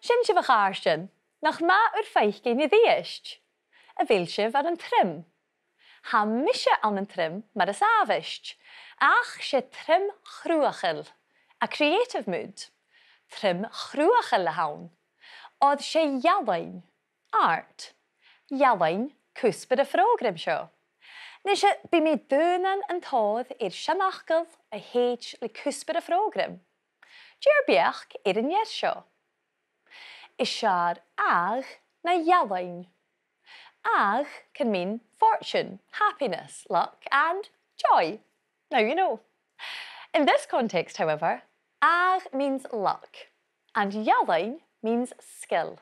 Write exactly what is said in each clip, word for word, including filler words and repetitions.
Sin sibh, a chàirdean. Nach math ur faicinn a-rithist? A bheil sibh ann an trim? Tha mise ann an trim mar as àbhaist, ach 's e trim chruaidh, a creative mood. Trim chruaidh a th' ann. Oir 's e ealain, art, ealain cuspair a' phrògraim seo. Nise, bidh mi daonnan an tòir air seanfhacal a thèid le cuspair a' phrògraim. Dè ur beachd air an fhear seo? Is fheàrr adhar na ealain. Adhar can mean fortune, happiness, luck and joy. Now you know. In this context, however, adhar means luck and ealain means skill.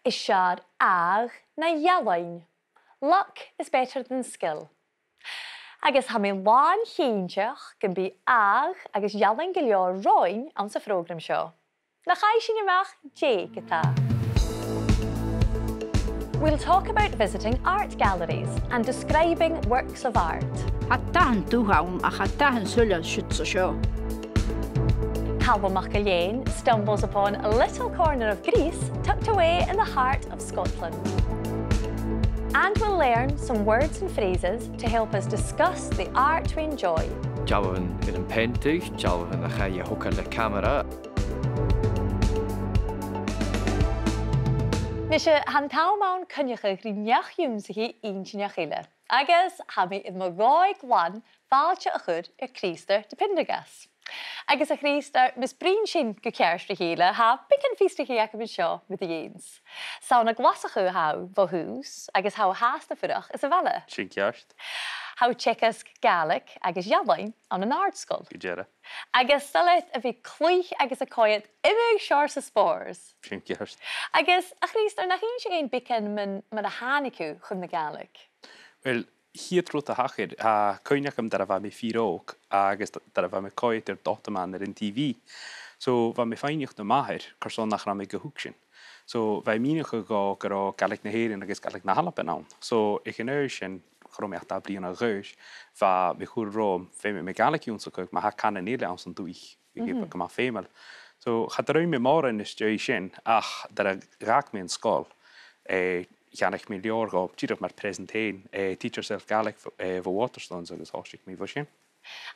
Is fheàrr adhar na ealain. Luck is better than skill. Agus tha mi làn-chinnteach gum bi adhar agus ealain gu leòr romhainn anns a' phrògram seo. Nach fhaigh sinn a-mach dè gu tà. We'll talk about visiting art galleries and describing works of art. Tha dathan dubh ann, ach tha dathan soilleir an siud 's an seo. Calum MacIlleathain stumbles upon a little corner of Greece tucked away in the heart of Scotland. And we'll learn some words and phrases to help us discuss the art we enjoy. Dealbhan air am peantadh, dealbhan a chaidh a thogail le camara. Nise, tha an t-àm ann coinneachadh ri neach-ionnsachaidh inntinneach eile. Agus tha mi air mo dhòigh glan fàilte a chur air Crìosdair de Prendergast. Agus a Chrìosdair, mus bruidhinn sinn gu ceart ri chèile, tha beagan fiosrachaidh agam an seo mu do dheidhinn-s'. 'S ann à Glaschu a tha thu bho thùs, agus tha thu fhathast a' fuireach anns a' bhaile. Sin ceart. Tha thu a' teagasg Gàidhlig agus ealain ann an àrd-sgoil. Gu dearbh. Agus 's toil leat a bhith a' cluich agus a' coimhead iomadh seòrsa spòrs. Sin ceart. Agus, a Chrìosdair, nach innis thu dhuinn beagan mun, mar a thàinig thu chun na Gàidhlig? Well, a' chiad rud a thachair, tha cuimhne agam nuair a bha mi fìor òg, agus d-, nuair a bha mi a' coimhead air Dotamaun air an TV. So, bha mi a' faighneachd nam màthair carson nach robh mi ga thuigsinn. So, bha i a' mìneachadh dhomh gun robh Gàidhlig na h-Èireann agus Gàidhlig na h-Alba ann. So, aig an aois sin, cha robh mi ach dà bhliadhna a dh'aois, bha mi a' cur romham, feumaidh mi Gàidhlig ionnsachadh, ma tha cànan eile anns an dùthaich, bhiodh e gu math feumail. So, cha do rinn mi mòran às dèidh sin, ach nuair a dh'fhàg mi an sgoil, eh, cheannaich mi leabhar dhomh, dìreach mar present fhèin, eh, Teach Yourself Gaelic, eh, bho Waterstones, agus thòisich mi bho sin.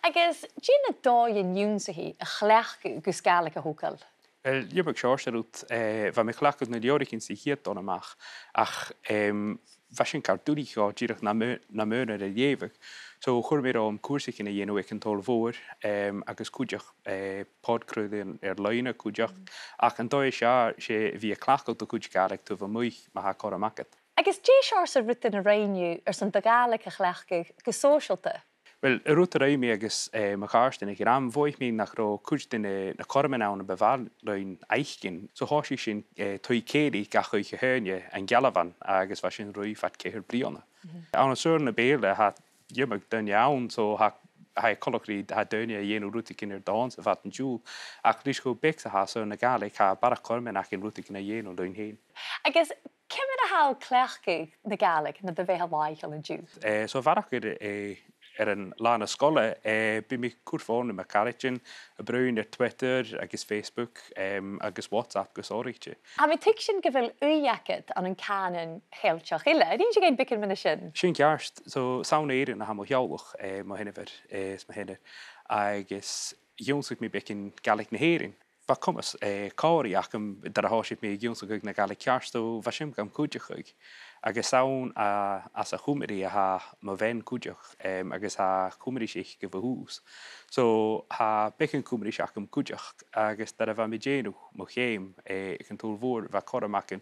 Agus dè na dòighean ionnsachaidh a chleachd thu gus Gàidhlig a thogail? Well, iomadh seòrsa rud, eh, bha mi a' cleachdadh na leabhraichean sa chiad dol a-mach, ach, em, bha sin car duilich dhomh dìreach nam aon-, nam aonar a leughadh. So, chuir mi romham cùrsaichean a dhèanamh aig an t-Sabhal Mhòr, em, agus cuideachd, eh, podchraoladh air, air-loidhne cuideachd. Ach an dòigh as fheàrr, 's e a bhith a' cleachdadh do chuid Gàidhlig taobh a-muigh ma tha cothrom agad. Agus dè seòrsa rudan a rinn thu airson do Ghàidhlig a chleachdadh gu sòisealta? Well, an rud a rinn mi agus, eh, mo chàirdean aig an àm, mhothaich mi nach robh cuid de na, na cothroman ann a bu mhath leinn fhaicinn. So thòisich sinn, eh, taigh-cèilidh gach oidhche Haoine, an Gealbhan, agus bha sin ruith fad ceithir bliadhna. Ann an saoghal na Beurla, tha iomadh duine ann, so tha, tha e coltach ri, tha daoine a' dèanamh rudeigin air dòigh sa bhad an t-siubhail. Ach leis cho beag 's a tha saoghal na Gàidhlig, tha barrachd cothroman againn rudeigin a dhèanamh leinn fhèin. Agus ciamar a tha thu a' cleachdadh na Gàidhlig nad bheatha làitheil an-diugh? Eh, so a bharrachd air, eh, air an là na sgoile, eh, bidh mi a' cur fòn ri mo charaidean, a' bruidhinn air Twitter agus Facebook, em, agus WhatsApp gu sònraichte. Tha mi a' tuigsinn gu bheil ùidh agad ann an cànan Cheilteach eile. An innis thu dhuinn beagan mun a sin? Sin ceart. So, 's ann à Èirinn a tha mo theaghlach, eh, mo sheanmhair, eh, is mo sheanair. Agus dh'ionnsaich mi beagan Gàidhlig na h-Èireann. Bha comas, eh, còmhraidh agam nuair a thòisich mi ag ionnsachadh na Gàidhlig ceart, so bha sin gam chuideachadh. Agus 's ann à, às a' Chuimrigh a tha mo bhean cuideachd, em, agus tha Cuimris aice bho thùs. So tha beagan Cuimris agam cuideachd, agus nuair a bha mi a' dèanamh mo cheum, eh, aig an t-Sabhal Mhòr, bha cothrom agam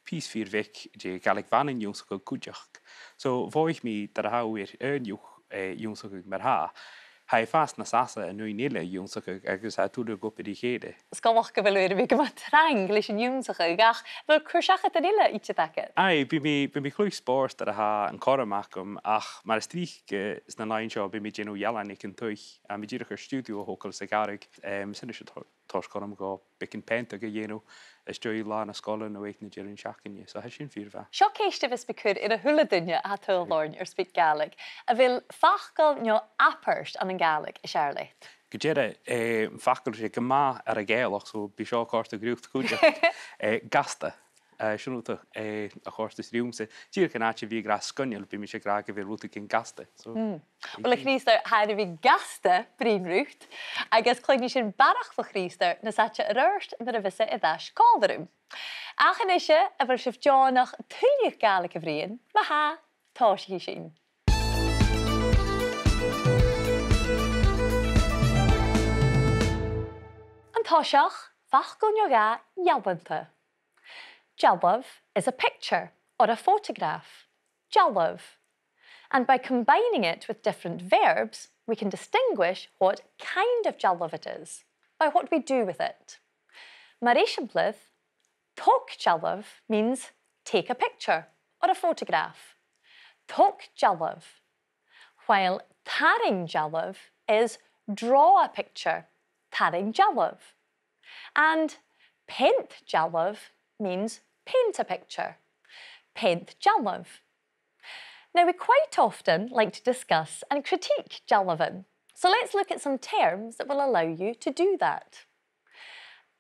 pìos fìor bheag de Ghàidhlig Mhanainn ionnsachadh cuideachd. So mhothaich mi nuair a tha thu air aon dhiubh, eh, ionnsachadh mar-thà, tha e fhathast nas fhasa an aon eile ionnsachadh agus tha e a' tuilleadh obair ri chèile. 'S coltach gu bheil thu air a bhith gu math trang leis an ionnsachadh, ach a bheil cur-seachadan eile idir agad? Aye, bidh mi, bidh mi a' cluich spòrs nuair a tha an cothrom agam, ach mar as trice, eh, sna làithean seo, bidh mi a' dèanamh ealain aig an taigh, tha mi dìreach air stiùidio a thogail sa ghàrradh, em, 's a-nis a' toirt, toirt cothrom dhomh beagan peantadh a dhèanamh às dèidh là na sgoile no aig na deireadh na seachdain, so tha sin fìor mhath. Seo ceist a bhios mi a' cur air a h-uile duine a tha a' tadhal oirnn air SpeakGaelic. A bheil facal no abairt ann an Gàidhlig as fheàrr leat? Gu dearbh, eh, am facal, 's e gu math air a' Ghàidhealach, so bidh seo a' còrdadh riut cuideachd. Eh, gasta. Eh, sin rud, eh, a chòrdas riumsa. Dìreach an àite a bhith ag ràdh sgoinneil, bidh mise ag ràdh gu bheil rudeigin gasta. So, mm. Uill, a Chrìosdair, tha e air a bhith gasta bruidhinn riut, agus cluinnidh sinn barrachd bho Chrìosdair nas fhaide air adhart nuair a bhios e air ais còmhla rium. Ach a-nise, a bheil sibh deònach tuilleadh Gàidhlig a bhruidhinn? Ma tha, tòisichidh sinn. An toiseach, facal no dhà ealanta. Dealbh is a picture or a photograph. Dealbh. And by combining it with different verbs, we can distinguish what kind of dealbh it is, by what we do with it. Mar eisimpleir, tog dealbh means take a picture or a photograph. Tog dealbh. While tarraing dealbh is draw a picture, tarraing dealbh. And peant dealbh means paint a picture, peant dealbh. Now, we quite often like to discuss and critique dealbhan, so let's look at some terms that will allow you to do that.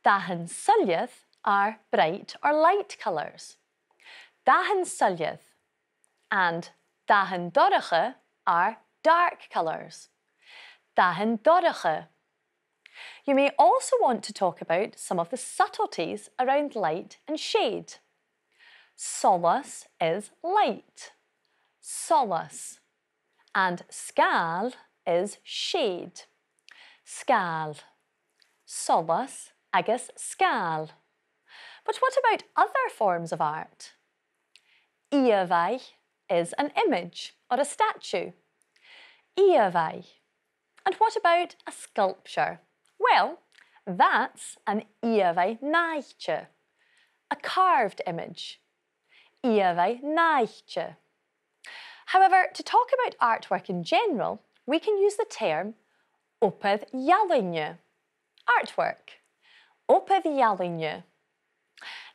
Dathan soilleir are bright or light colours. Dathan soilleir. And dathan dorcha are dark colours. Dathan dorcha. You may also want to talk about some of the subtleties around light and shade. Solas is light. Solas. And sgàil is shade. Sgàil. Solas agus sgàil. But what about other forms of art? Ìomhaigh is an image or a statue. Ìomhaigh. And what about a sculpture? Well, that's an ìomhaigh nàimhdeach, a carved image. Ìomhaigh nàimhdeach. However, to talk about artwork in general, we can use the term obair-ealain. Artwork. Obair-ealain.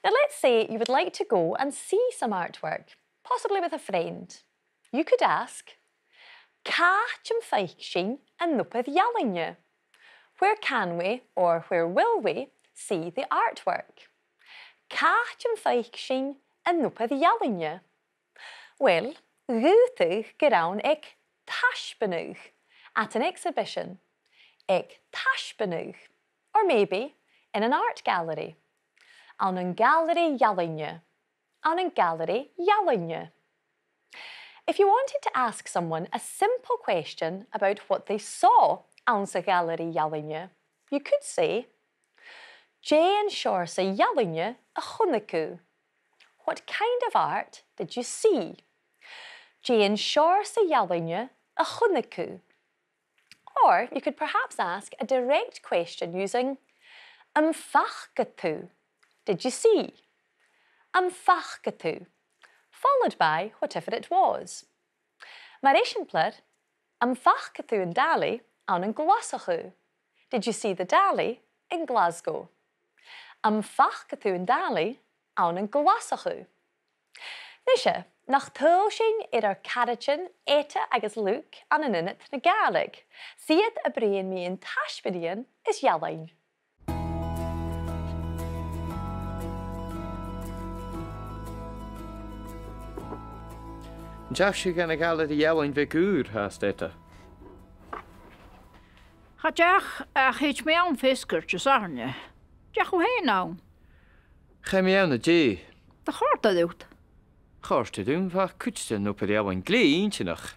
Now, let's say you would like to go and see some artwork, possibly with a friend. You could ask, "Càit am faic sinn an obair-ealain?" Where can we, or where will we, see the artwork? Càit am faic sinn an obair-ealain? Uill, dh'fhaodadh gur ann aig taisbeanadh, at an exhibition, aig taisbeanadh, or maybe in an art gallery. Ann an gailearaidh ealain. Ann an gailearaidh ealain. If you wanted to ask someone a simple question about what they saw anns a' ghailearaidh ealain, you could say, "Dè an seòrsa ealain a chunnaic thu?" What kind of art did you see? Dè an seòrsa ealain a chunnaic thu? Or you could perhaps ask a direct question using, "Am faca tu?" Did you see? Am faca tu? Followed by whatever it was. Mar eisimpleir, "Am faca tu an dàlaidh ann an Glaschu thu?" Did you see the dolly in Glasgow? Am faca tu an dàlaidh ann an Glaschu thu? Nise, nach tadhail sinn air ar caraidean Etta agus Luke ann an Ionad na Gàidhlig, 's iad a' bruidhinn mu na taisbeanaidhean is ealain. An deach sibh dhan a' ghailearaidh ealain bheag ùr fhathast, Etta? Cha deach, ach thèid mi ann feasgar Disathairne. An deach thu fhèin ann? Chaidh mi ann an-dè. An do chòrd e riut? Chòrd e rium, bha cuid den obair ealain glè inntinneach.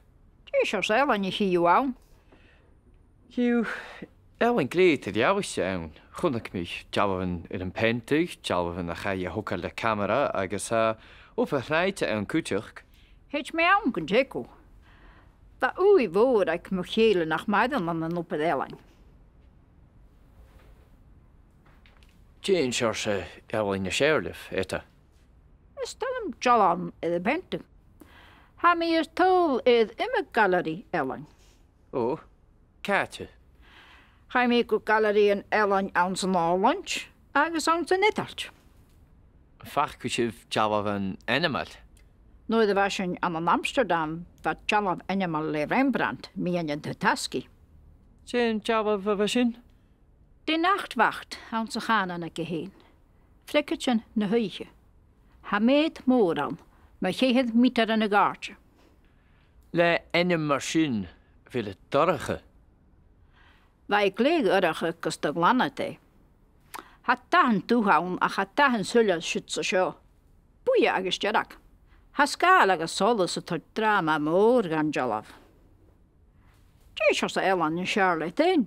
Dè seòrsa ealain a chitheadh tu ann? Chitheadh tu ealain glè eadar-dhealaichte ann. Chunnaic mi dealbhan air am peantadh, dealbhan a chaidh a thogail le camara agus, eh, obair shraighte ann cuideachd. Thèid mi ann gun teagamh. Bha ùidh mhòr aig mo chèile nach maireann ann an obair ealain. Dè an seòrsa ealain as fheàrr leibh, Etta? Is toil leam dealbhan air am peantadh. Tha mi air tadhal air iomadh gailearaidh ealain. Ò, càite? Chaidh mi gu gailearaidhean ealain anns an Òlaind agus anns an Eadailt. Am faca sibh dealbhan ainmeil? Nuair a bha sinn ann an Amsterdam, bha dealbh ainmeil le Rembrandt, Meadhanan Tatarsky. Dè an dealbh a bha sin? The Nachtwacht anns a' chànan aige fhèin. Freicadean na h-oidhche. Tha meud mòr ann, mu cheithir meatair an àirde. Le ainm mar sin, a bheil e dorcha? Bha e glè dhorcha gus do ghlanadh e. Tha dathan dubh ann ach tha dathan soilleir siud 's an seo. Buidhe agus dearg. Tha sgàil agus solas a' toirt dràma mòr dhan dealbh. Dè seòrsa eilean as fheàrr leat fhèin?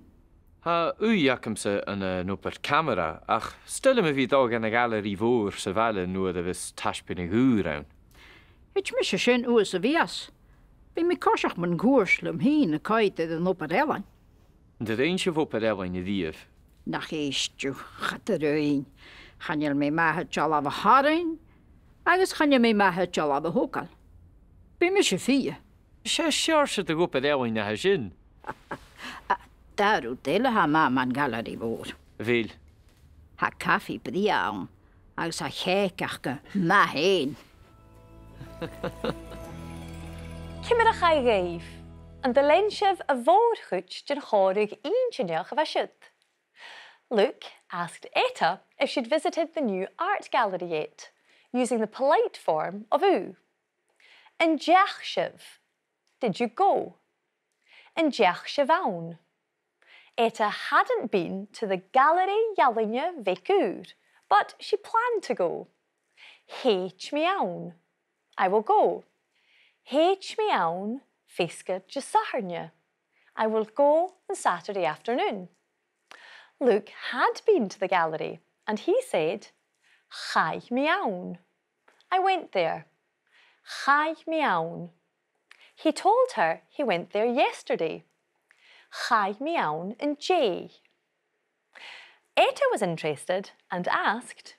Tha ùidh agamsa ann an, eh, an obair camara, ach 's toil leam a bhith a' dol dhan a' ghailearaidh mhòr sa bhaile nuair a bhios taisbeanadh ùr ann. Thèid mise sin shuas a mhìos. Bidh mi a' coiseachd mun cuairt leam fhìn a' coimhead air an obair-ealain. An do rinn sibh obair-ealain a-riamh? Nach èist thu, cha do rinn. Chan eil mi math air dealbh a tharraing, agus chan eil mi math air dealbh a thogail. Bidh mise fighe. 'S e seòrsa de dh'obair-ealain a tha sin. Dà rud eile a tha math mun ghailearaidh mhòr. A bheil? Tha cafaidh brèagha ann, agus tha cèic aca math fhèin. Ciamar a chaidh dhuibh? An do lean sibh a' mhòr-chuid den chòmhradh inntinneach a bha siud? Luke asked Etta if she'd visited the new art gallery yet, using the polite form of thu. An deach sibh? Did you go? An deach sibh ann? Etta hadn't been to the Gailearaidh Ealaine Bheag Ùr, but she planned to go. Thèid mi ann. I will go. Thèid mi ann feasgar Disathairne. I will go on Saturday afternoon. Luke had been to the gallery, and he said, Chaidh mi ann. I went there. Chaidh mi ann. He told her he went there yesterday. Chaidh mi ann an-dè. Etta was interested and asked,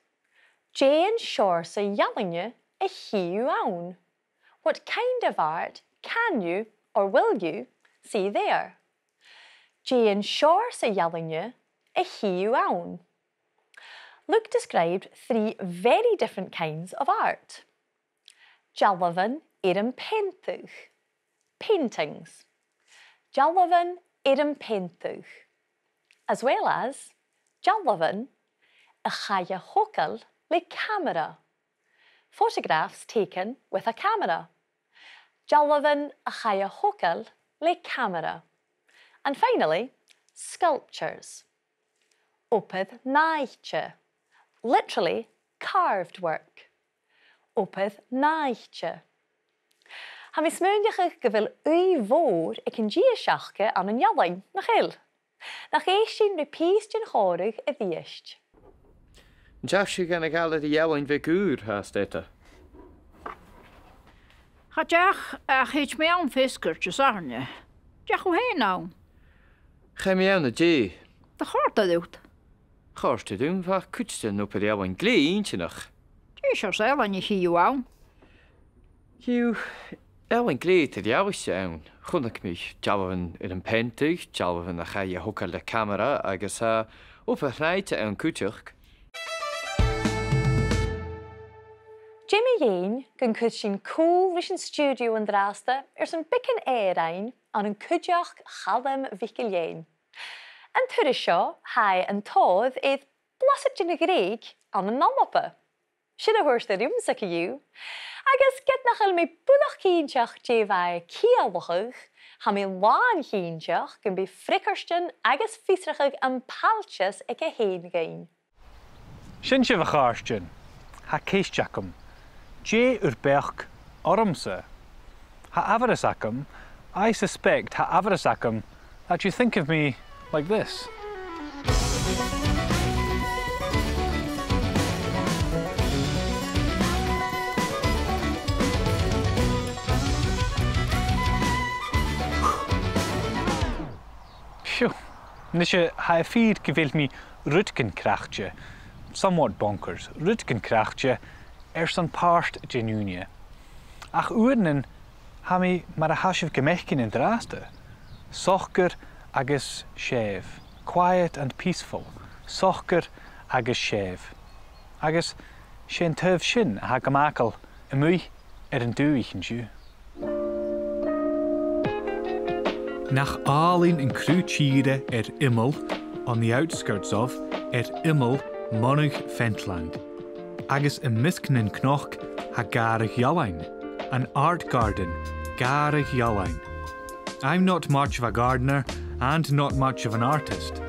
Dè an seòrsa ealain a chì thu ann? What kind of art can you or will you see there? Dè an seòrsa ealain a chì thu ann? Luke described three very different kinds of art. Dealbhan air am peantadh, paintings. Dealbhan air am peantadh. As well as dealbhan a chaidh a thogail le camara. Photographs taken with a camera. Dealbhan a chaidh a thogail le camara. And finally, sculptures. Obair nàimhdeis. Literally, carved work. Obair nàimhdeis. Tha mi a' smaoineachadh gu bheil ùidh mhòr aig an dithis aca ann an ealain, nach eil? Nach èist sinn ri pìos den chòmhradh a-rithist. An deach sibh dhan a' Ghailearaidh Ealain Bheag Ùr fhathast, Etta? Cha deach, ach thèid mi ann feasgar Disathairne. An deach thu fhèin ann? Chaidh mi ann an-dè. An do chòrd e riut? Chòrd e rium, bha cuid den obair-ealain glè inntinneach. Dè seòrsa ealain a chì thu ann? Chì thu ealain glè eadar-dhealaichte ann. Chunnaic mi dealbhan air am peantadh, dealbhan a chaidh a thogail le camara agus, eh, obair shrainnte ann cuideachd. Dè mu dheidhinn gun cuir sinn cùl ris an stiùidio an-dràsta airson beagan airghead ann an cuideachd Chaluim MhicIllEathain. An turas seo, tha e an tòir air blasad den Ghreug ann an Alba. Sin a thuirt e riumsa co-dhiù. Agus ged nach eil mi buileach cinnteach dè bha e a' ciallachadh, tha mi làn chinnteach gum bi freagairtean agus fiosrachadh am pailteas aige fhèin dhuinn. Sin sibh, a chàirdean. Tha ceist agam. Dè ur beachd ormsa? Tha amharas agam, I suspect, tha amharas agam that you think of me like this. Phew. Nise, tha e fìor gu bheil mi rudeigin craicte, somewhat bonkers, rudeigin craicte airson pàirt den ùine. Ach uaireannan, tha mi mar a tha sibh gam fhaicinn an-dràsta. Socair agus sèimh. Quiet and peaceful. Socair agus sèimh. Agus 's e an taobh sin a tha gam fhàgail a-muigh air an dùthaich an-diugh. Nach àlainn an cruth-tìre air iomall, on the outskirts of, air iomall Monadh Pentland. Agus am measg nan cnoc tha gàrradh ealain, an art garden, gàrradh ealain. I'm not much of a gardener and not much of an artist,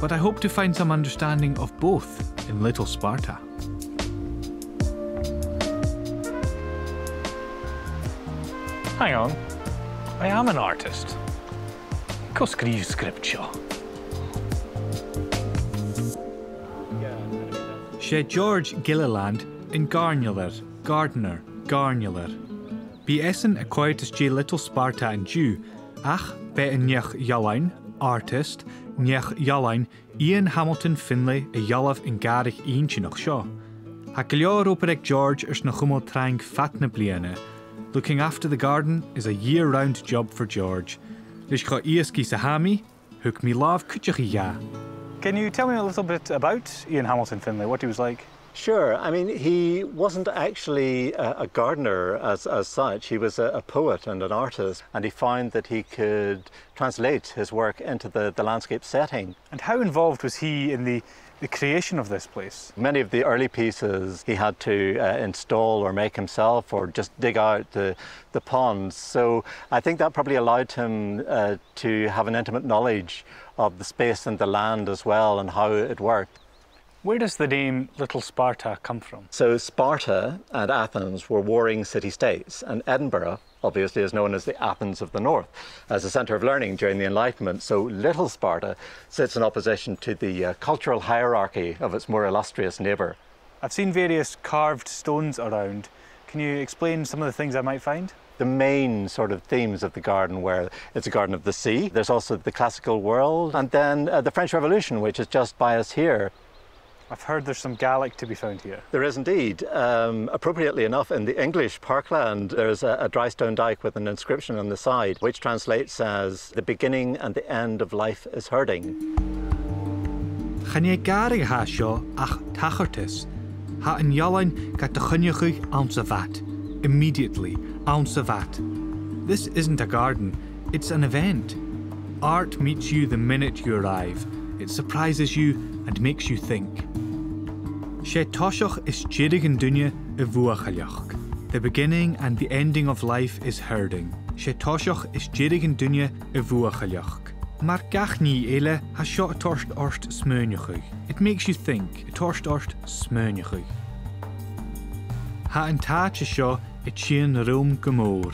but I hope to find some understanding of both in Little Sparta. Hang on. I am an artist. Cò sgrìobh an script seo? 'S e George Gilliland an gàirnealair, gardener, gàirnealair. Bidh esan a' coimhead às dèidh Little Sparta an-diugh, ach b' e an neach-ealain, artist, neach-ealain, Ian Hamilton Finlay a dhealbh an gàrradh inntinneach seo. Tha gu leòr obair aig George airson a chumail trang fad na bliadhna. Looking after the garden is a year-round job for George. Leis cho èasgaidh 's a tha mi, thug mi làmh cuideachaidh dha. Can you tell me a little bit about Ian Hamilton Finlay, what he was like? Sure. I mean, he wasn't actually a, a gardener as, as such. He was a, a poet and an artist, and he found that he could translate his work into the, the landscape setting. And how involved was he in the, the creation of this place? Many of the early pieces he had to, uh, install or make himself, or just dig out the, the ponds. So I think that probably allowed him, uh, to have an intimate knowledge of the space and the land as well and how it worked. Where does the name Little Sparta come from? So Sparta and Athens were warring city-states, and Edinburgh, obviously, is known as the Athens of the North, as a centre of learning during the Enlightenment. So Little Sparta sits in opposition to the, uh, cultural hierarchy of its more illustrious neighbour. I've seen various carved stones around. Can you explain some of the things I might find? The main sort of themes of the garden were it's a garden of the sea. There's also the classical world, and then, uh, the French Revolution, which is just by us here. I've heard there's some Gaelic to be found here. There is indeed. Um, appropriately enough, in the English parkland, there's a, a dry stone dyke with an inscription on the side, which translates as "The beginning and the end of life is herding." Chan e gàrradh a tha seo ach tachartas. Tha an ealain gad choinneachadh anns a' bhad. Immediately, anns a' bhad. This isn't a garden, it's an event. Art meets you the minute you arrive. It surprises you and makes you think. 'S e toiseach is deireadh an duine a' bhuachailleachd. The beginning and the ending of life is herding. 'S e toiseach is deireadh an duine a' bhuachailleachd. Mar gach nì eile, tha seo a' toirt ort smaoineachadh. It makes you think, a' toirt ort smaoineachadh. Tha an t-àite seo a' tighinn rium gu mòr.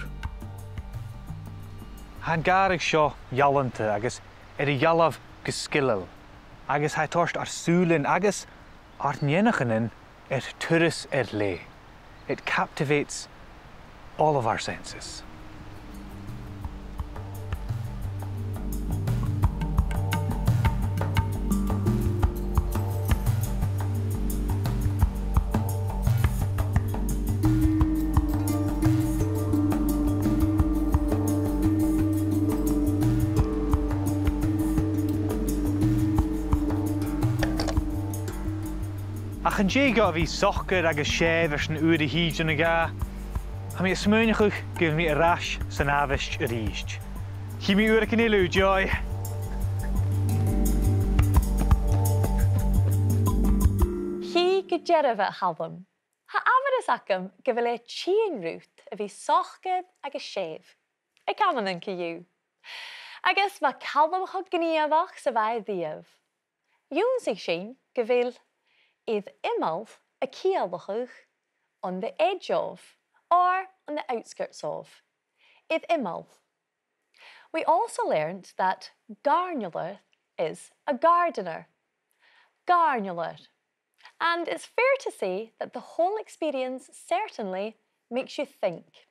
Tha an gàrradh seo ealanta agus air a dhealbh gu sgileil, agus tha e a' toirt ar sùilean agus ar n-eanchainnean air turas air leth. It captivates all of our senses. Ach an dèidh dhomh a bhith socair agus sèimh airson uair a thìde no dhà, tha mi a' smaoineachadh gu bheil mi air ais san àbhaist a-rithist. Chì mi uaireigin eile thu, Joy. Chì gu dearbh, a Chaluim. Tha amharas agam gu bheil e a' tighinn riut a bhith socair agus sèimh. Aig amannan co-dhiù. Agus bha Calum cho gnìomhach 's a bha e riamh. Dh'ionnsaich sinn gu bheil air iomall a' ciallachadh on the edge of, or on the outskirts of. Air iomall. We also learnt that gàirnealair is a gardener. Gàirnealair. And it's fair to say that the whole experience certainly makes you think.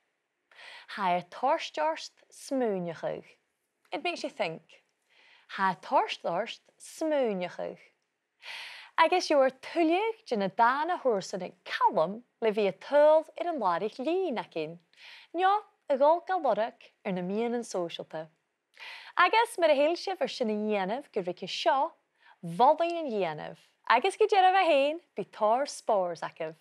Tha e a' toirt ort smaoineachadh. It makes you think. Tha e a' toirt ort smaoineachadh. Agus gheibh thu tuilleadh de na dàna-thursan aig Calum le bhith a' tadhal air an làraich-lìn againn, no a dhol ga lorg air na meadhanan sòisealta. Agus mura h-eil sibh air sin a dhèanamh gu ruige seo, mholainn an dèanamh, agus gu dearbh fhèin, bidh tòrr spòrs agaibh.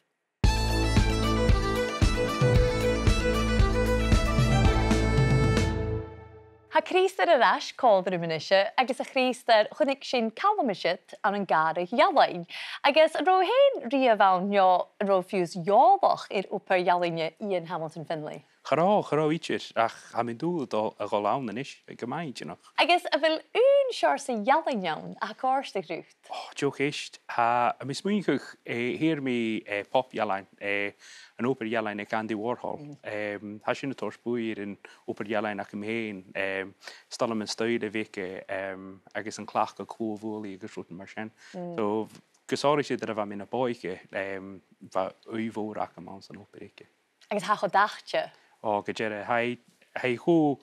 Tha Crìosdair air ais còmhla rium a-nis, agus a Chrìosdair, chunnaic sinn Calum an siud ann an gàrradh ealain. Agus an robh thu fhèin riamh ann, no an robh thu fiù 's eòlach air obair ealain Iain Hamilton Finlay? Cha robh, cha robh idir, ach tha mi an dùil a dhol, a dhol ann a-nis, gu math inntinneach. Agus a bheil aon seòrsa ealain ann a tha a' còrdadh riut? Ò, deagh cheist. Tha, tha mi a' smaoineachadh, eh, shìor mi, eh, pop-ealain, eh, an obair ealain aig Andy Warhol. Mm. Em, tha sin a' toirt buaidh air an obair ealain agam fhèin. Em, 's toil leam an stoidhle a bh' aige, em, agus an cleachdadh clò-bhuail agus rudan mar sin. Mm. So, gu sònraichte nuair a bha mi na b' òige, em, bha ùidh mhòr agam anns an obair aige. Agus tha e cho dathte? Ò, gu dearbh. Tha e, tha e cho,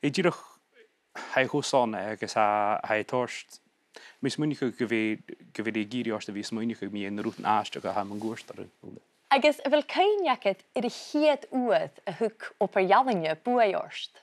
tha e dìreach, tha e cho sona agus tha, tha e a' toirt, tha mi a' smaoineachadh gu bheil, gu bheil e ag iarraidh ort a bhith a' smaoineachadh mu na rudan fhathast a tha mun cuairt orra. Agus a bheil cuimhne agad air a' chiad uair a thug obair ealain buaidh ort?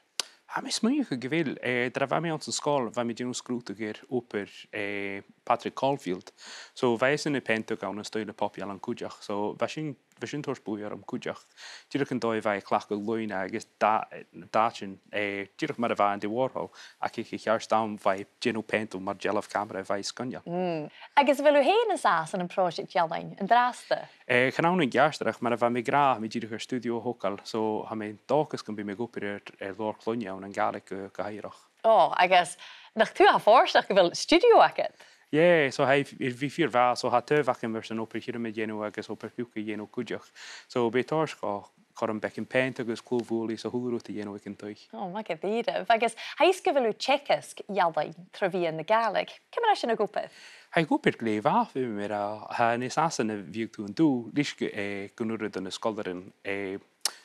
Tha mi a' smaoineachadh gu bheil, eh, nuair a bha mi anns an sgoil, bha mi a' dèanamh sgrùdadh air obair, eh, Patrick Caulfield. So, bha esan a' peantadh ann an stoidhle pop-ealain cuideachd. So, bha sin, bha sin a' toirt buaidh orm cuideachd. Dìreach an dòigh a bha e a' cleachdadh loidhne agus da-, dath sin, eh, dìreach mar a bha Andy Warhol, ach aig a' cheart àm bha e a' dèanamh peantadh mar dealbh camara, bha e sgoinneil. Mm. Agus a bheil thu fhèin an sàs ann am pròiseact ealain an-dràsta? Eh, chan ann an ceartuair, ach mar a bha mi ag ràdh, tha mi dìreach air stiùidio a thogail, so tha mi an dòchas gum bi mi ag obair air, air leabhar cloinne ann an Gàidhlig gu, gu h-àraidh. Ò, agus nach tu a tha fortanach gu bheil stiùidio agad? Yeah, so tha e, bha e fìor mhath, so tha taobh agam airson obair thioram a dhèanamh agus obair phiuc a dhèanamh cuideachd. So bidh e a' toirt dhomh cothrom beagan peantadh agus clò-bhuail is a h-uile rud a dhèanamh aig an taigh. Ò, math dha-rìribh. Agus tha fhios gu bheil thu a' teagasg ealain tro mheadhan na Gàidhlig. Ciamar a tha sin ag obair? Tha e ag obair glè mhath, feumaidh mi ràdh. Tha e nas fhasa na bhiodh tu an-diugh, leis gu, eh, gun urrainn do na sgoilearan, eh,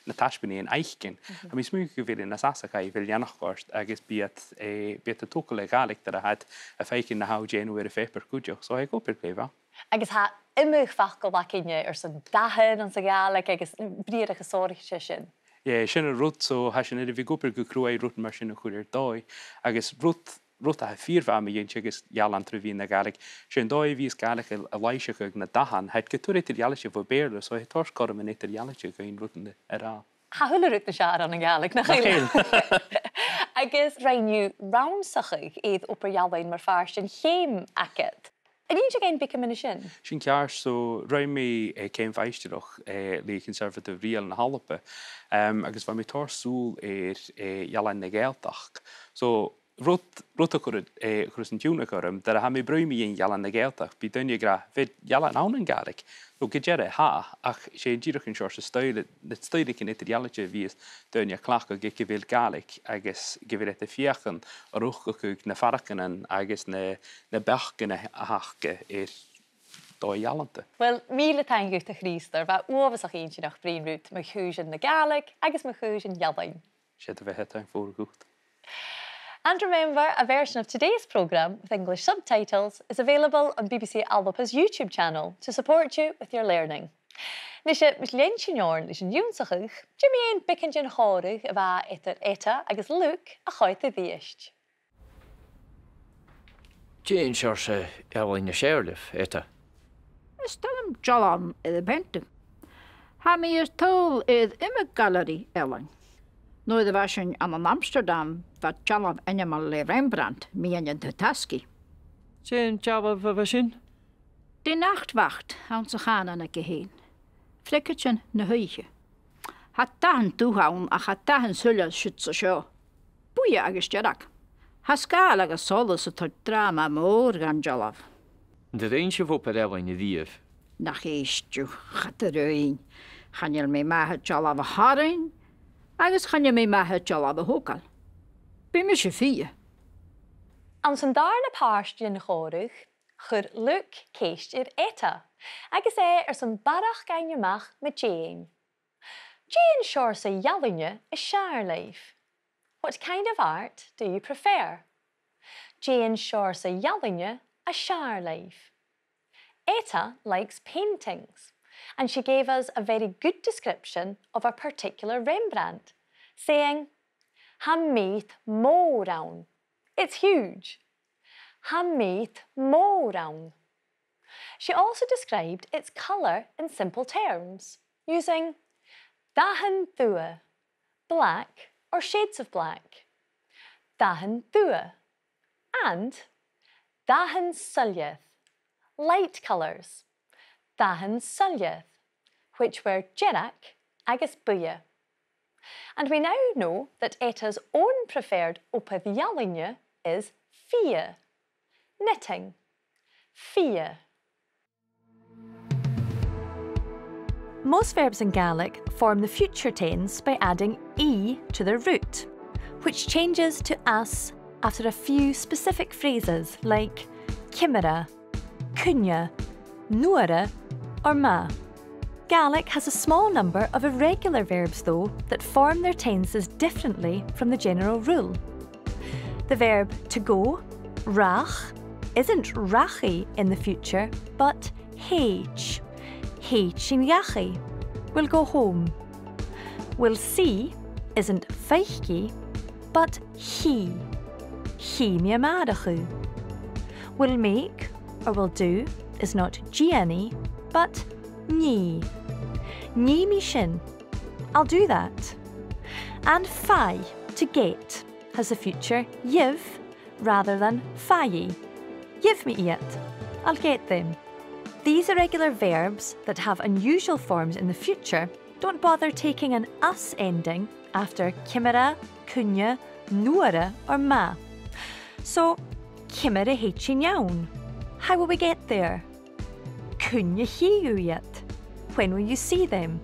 na taisbeanaidhean fhaicinn. Mhm. Tha mi a' smaoineachadh gu bheil e nas fhasa a bhith a' leantainn ort agus bidh iad, eh, bidh iad a' togail le Gàidhlig nuair a tha iad a' faicinn na tha thu a' dèanamh air a' phàipear cuideachd. So tha e ag obair glè mhath. Agus tha iomadh facal againne airson dathan anns a' Ghàidhlig agus briathrachas sònraichte sin. Yeah, sin an rud, so tha sinn air a bhith ag obair gu cruaidh rudan mar sin a chur air dòigh. Agus rud, rud a tha fìor mhath mu dheidhinn teagasg ealain tro mheadhan na Gàidhlig, 's e an dòigh a bhios Gàidhlig a', a' leasachadh na dathan, tha iad gu tur eadar-dhealaichte bho Bheurla, so tha e a' toirt cothrom an eadar-dhealaichte dhuinn rudan a ràdh. Tha a h-uile rud nas fheàrr ann an Gàidhlig, nach eil? Nach eil. Agus rinn thu rannsachadh air obair ealain mar phàirt den cheum agad. An innis thu dhuinn beagan mu dheidhinn sin? Sin ceart, so rinn mi, eh, ceum mhaighstireachd, eh, le Conservative Rìoghail na h-Alba, em, agus bha mi a' toirt sùil air, eh, ealain na Gàidhealtachd. So, rud, rud a chuir, eh, chuir an tionndadh orm, nuair a tha mi a' bruidhinn mu dheidhinn ealain na Gàidhealtachd, bidh daoine ag ràdh, bheil ealain ann an Gàidhlig? Well, gu dearbh tha, ach 's e dìreach an seòrsa stoidhle, na stoidhlichean eadar-dhealaichte a bhios daoine a' cleachdadh aig a bheil Gàidhlig agus gu bheil iad a' feuchainn a' riochdachadh na faireachdainnean agus na, na beachdan a th' aca air dòigh ealanta. Well, mìle taing dhut, a Chrìosdair, bha e uabhasach inntinneach bruidhinn riut mu chùisean na Gàidhlig agus mu chùisean ealain. 'S e do bheatha, taing mhòr dhut. And remember, a version of today's programme with English subtitles is available on B B C Alba's YouTube channel to support you with your learning. Nise, mus lean sinn oirnn leis an ionnsachadh, dè mu dheidhinn beagan den chòmhradh a bha eadar Etta agus Luke a choimhead a-rithist? Dè an seòrsa ealain as fheàrr leibh, Etta? Is toil leam dealbhan air a peantadh. Tha mi air tadhal air iomadh gailearaidh ealain. Nuair a bha sinn ann an Amsterdam, bha dealbh ainmeil le Rembrandt mu dheidhinn an t-Tasgaidh. Dè an dealbh a bha sin? De Nachtwacht, anns a' chànan aige fhèin. Freicadean na h-oidhche. Tha dathan dubh ann ach tha dathan soilleir siud 's an seo. Buidhe agus dearg. Tha sgàil agus solas a' toirt dràma mòr dhan dealbh. An do rinn sibh obair ealain a-riamh? Nach èist thu, cha do rinn. Chan eil mi math air dealbh a tharraing, agus chan eil mi math air dealbh a thogail. Bidh mise fighe. Anns an dàrna pàirt den chòmhradh, chuir Luke ceist air Etta, agus e airson barrachd fhaighinn a-mach mu dheidhinn. Dè an seòrsa ealain as fheàrr leibh? What kind of art do you prefer? Dè an seòrsa ealain as fheàrr leibh? Etta likes paintings, and she gave us a very good description of a particular Rembrandt, saying, "Tha meud mòr ann." It's huge. "Tha meud mòr ann." She also described its colour in simple terms, using dathan dubha, black or shades of black, dathan dubha, and dathan soilleir, light colours, dathan soilleir, which were dearg agus buidhe. And we now know that Eta's own preferred obair-ealain is fighe, knitting, fighe. Most verbs in Gaelic form the future tense by adding ie to their root, which changes to as after a few specific phrases like ciamar a, cuine, nuair a, or math. Gaelic has a small number of irregular verbs, though, that form their tenses differently from the general rule. The verb to go, rach, isn't rachaidh in the future, but thèid. Thèid sinn dhachaigh. We'll go home. We'll see isn't faic mi, but chì. Chì mi a-màireach thu. We'll make or we'll do is not dèanamaid, but nì. Nì mi sin. I'll do that. And faigh, to get, has the future gheibh rather than faigh. Gheibh mi iad. I'll get them. These irregular verbs that have unusual forms in the future don't bother taking an as ending after ciamar a, cuine, nuair a, or math. So, ciamar a thèid sinn ann? How will we get there? Cuin a chì thu iad? When will you see them?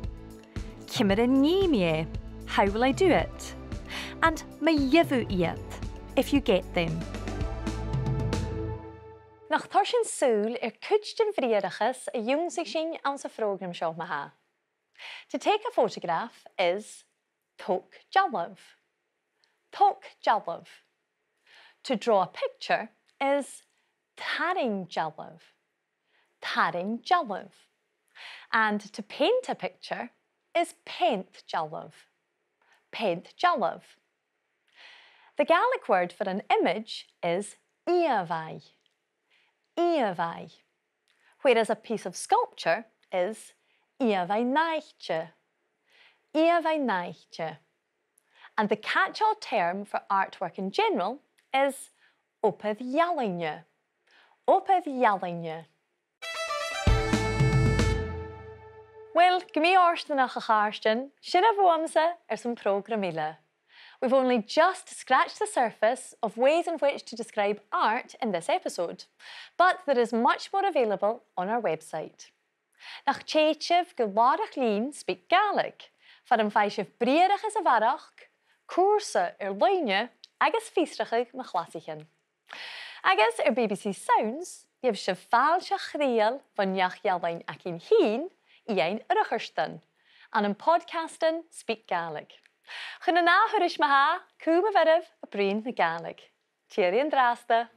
Ciamar a nì mi e? How will I do it? And ma gheibh thu iad, if you get them. Nach toir sinn sùil air cuid den bhriathrachas a dh'ionnsaich sinn anns a' phrògram seo ma-thà. To take a photograph is togail dealbh. Togail dealbh. To draw a picture is tarraing dealbh. Tarraing dealbh. And to paint a picture is peant dealbh. Peant dealbh. The Gaelic word for an image is ìomhaigh. Ìomhaigh. Whereas a piece of sculpture is ìomhaigh-nàichte. Ìomhaigh-nàichte. And the catch-all term for artwork in general is obair-ealain. Obair-ealain. Uill, gu mì-fhortanach, a chàirdean, sin e bhuamsa airson prògram eile. We've only just scratched the surface of ways in which to describe art in this episode, but there is much more available on our website. Nach tèid sibh gu làrach-lìn SpeakGaelic, far am faigh sibh briathrachas a bharrachd, cùrsa air-loidhne agus fiosrachadh mu chlasaichean. Agus air B B C Sounds, gheibh sibh fàilte chridheil bhon neach-ealain againn fhìn, Iain Urchardan, ann am podcastan SpeakGaelic. Chun an ath thuras ma-thà, cùm a' bheirt a' bruidhinn na Gàidhlig. Tìoraidh an-dràsta.